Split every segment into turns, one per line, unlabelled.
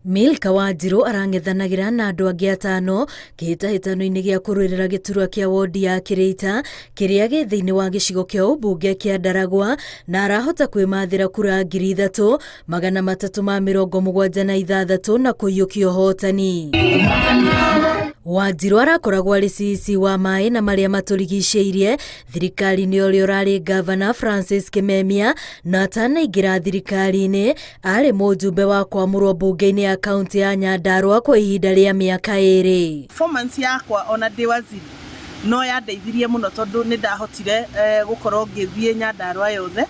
Milka Wanjirũ arang'ethanagĩra na andũ angĩ atano kĩhĩtahĩtano-inĩ gĩa kũrũĩrĩra gĩturwa kĩa wondi ya Kĩrĩita kĩrĩa gĩ thĩinĩ wa gĩcigo kĩa ũmbunge kĩa Ndaragwa na arahota kwĩmathĩra kura 3,376 na kũiyũkia ũhotani. Wanjirũ arakoragwo arĩ CEC wa maĩ na marĩa matũrigicĩirie thirikari-inĩ ũrĩa ũrarĩ ngavana Francis Kimemia na atanaingĩra thirikari-inĩ arĩ mũjumbe wa kwamũrwo mbunge-inĩ ya kaunti ya Nyandarua kwa ihinda rĩa mĩaka ĩrĩ.
Performance yakwa ona ndĩ waziri no yandeithirie mũno tondũ nĩ ndahotire gũkorwo ngĩthiĩ Nyandarua yothe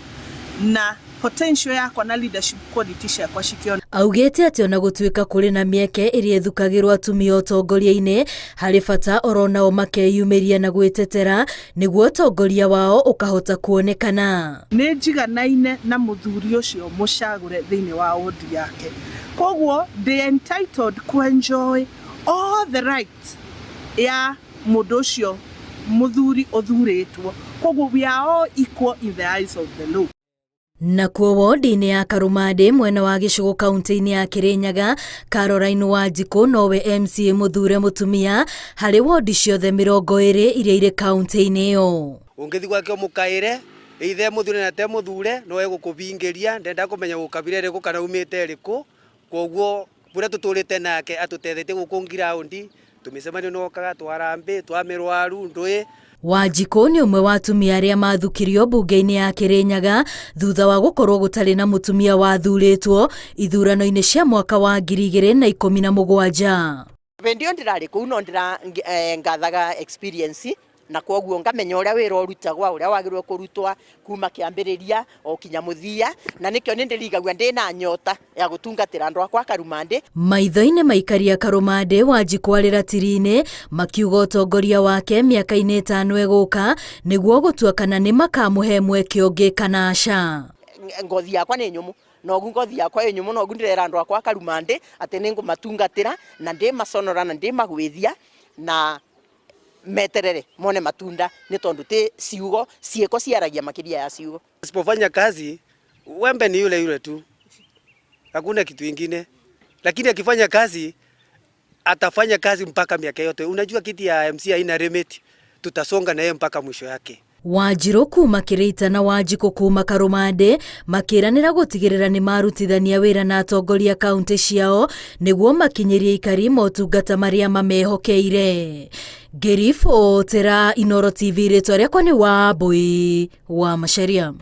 na potential yakwa na leadership quality ciakwa cikĩoneka.
Augĩte atĩ ona gũtuĩka kũrĩ na mĩeke ĩrĩa ĩthukagĩrwo atumia ũtongoria-inĩ, harĩ bata oro nao makeyumĩria na gwĩtetera nĩguo ũtongoria wao ũkahota kuonekana.
Nĩ njiganaine na mũthuri ũcio mũcagũre thĩinĩ wa ward yake, kwoguo ndĩ entitled kũ enjoy all the rights ya mũndũ ũcio mũthuri ũthurĩtwo, kwoguo we are all equal in the eyes of the law.
Nakuo wondi-inĩ ya Karũmandĩ mwena wa Gĩcũgũ kaunti-inĩ ya Kĩrĩnyaga, Caroline Wanjikũ nowe MCA mũthure mũtumia harĩ wondi ciothe 20 iria irĩ kaunti-inĩ ĩyo.
Ũngĩthiĩ gwake ũmũkaĩre, either e mũthure na te mũthure, no egũkũbingĩria, ndenda kũmenya wĩ kabira ĩrĩkũ kana umĩte ĩrĩkũ, koguo kũrĩa tũtũrĩte nake atũtethetie gũkũ ngiraũndi, tũmĩcemanio nĩ okaga twa harambee, twa mĩrwaru, ndũĩ.
Wanjikũ nĩ ũmwe wa atumia arĩa mathukirio mbunge-inĩ ya Kĩrĩnyaga thutha wa gũkorwo gũtarĩ na mũtumia wathurĩtwo ithurano-inĩ cia mwaka wa 2017.
Hĩndĩ ĩyo ndĩrarĩ kũu no ndĩra ngathaga experience na kwoguo ngamenya ũrĩa wĩra ũrutagwa, ũrĩa wagĩrĩirwo kũrutwa kuma kĩambĩrĩria o kinya mũthia, na nĩkĩo nĩ ndĩrigagua ndĩna nyota ya gũtungatĩra andũ akwa a Karumandĩ.
Maitho-inĩ ma aikari a Karũmandĩ, Wanjikũ arĩ ratiri-inĩ makiuga ũtongoria wake mĩaka-inĩ ĩtano ĩgũka nĩguo gũtua kana nĩ makamũhe mweke ũngĩ kana aca.
Ngothi yakwa nĩ nyũmũ nogu ngothi yakwa ĩ nyũmũ nogu ndĩrera andũ akwa a Karumandĩ atĩ nĩ ngũmatungatĩra na ndĩmaconora na ndĩmagwĩthia na meterere mone matunda nĩ tondũ ti ciugo, ciĩko ciaragia makĩria ya ciugo.
Asipofanya kazi wembe ni yule yule tu, hakuna kitu ingine, lakini akifanya kazi atafanya kazi mpaka miaka yote. Unajua kiti ya MC haina limit, tutasonga na yeye mpaka mwisho yake.
Wanjirũ kuma Kĩrĩita na Wanjikũ kuma Karũmandĩ makĩranĩra gũtigĩrĩra nĩ marutithania wĩra na atongoria kaunti ciao nĩguo makinyĩrie aikari motungata marĩa mamehokeire. Ngĩribotera Inooro TV rĩtwa rĩakwa nĩ Wambũi wa Macharia.